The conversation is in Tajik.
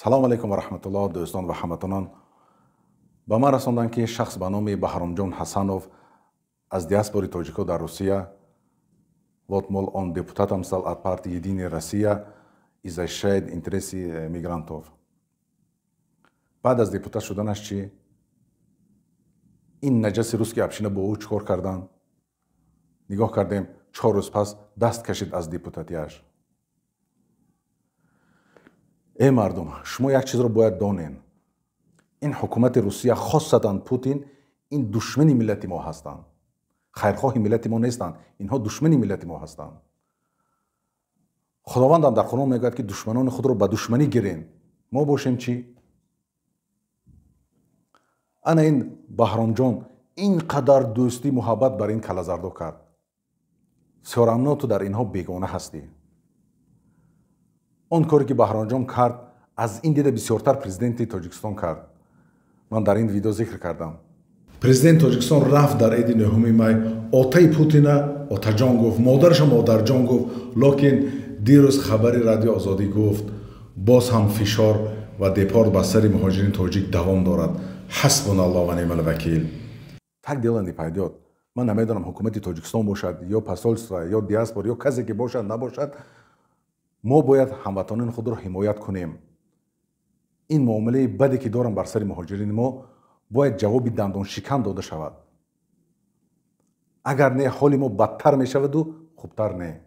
Салом алейкум ва раҳматуллоҳ, дӯстон ва ҳамватанон. Ба ман расонданд, ки шахс ба номи Баҳромҷон Ҳасанов аз диаспори тоҷико дар Русия, вот, мол, он депутатом стал от партии «Единая Россия» и защищает интересы мигрантов. Баъд аз депутат шуданаш чӣ? Ин наҷаси русский община бо ӯ чӣ кор карданд? Нигоҳ кардем, 4 рӯз пас даст кашид аз депутатияш. Э мардум, шумо як чизро бояд донен: ин ҳукумати Русия, хосатан Путин, ин душмани миллати мо ҳастанд, хайрхоҳи миллати мо нестанд, инҳо душмани миллати мо ҳастанд. Худовандам дар Қуръон мегӯяд, ки душманони худро ба душманӣ гирен. Мо бошем чӣ? Ана ин Баҳромҷон ин қадар дӯстӣ, муҳаббат бар ин калазардо кард. Всё равно ту дар инҳо бегона ҳастӣ. Он коре, ки Баҳромҷон кард, аз ин дида бисёртар президенти Тоҷикистон кард. Ман дар ин видео зикр кардам. Президенти Тоҷикистон рафт дар иди 9 май, отаи Путина отаҷон гуфт, модараша модарҷон гуфт. Лекин дирӯз хабари Радио Озодӣ гуфт, боз ҳам фишор ва депорт ба сари муҳоҷирини тоҷик давом дорад. Ҳасбуналлоҳ ва неъмал вакил. Так дело не пойдет. Ман намедонам, ҳукумати Тоҷикистон бошад ё посольство ё диаспор ё касе ки бошад, набошад, мо бояд ҳамватанони худро ҳимоят кунем. Ин муомилаи баде, ки дорам бар сари муҳоҷирини мо, бояд ҷавоби дандоншикан дода шавад. Агар не, ҳоли мо бадтар мешаваду хубтар не.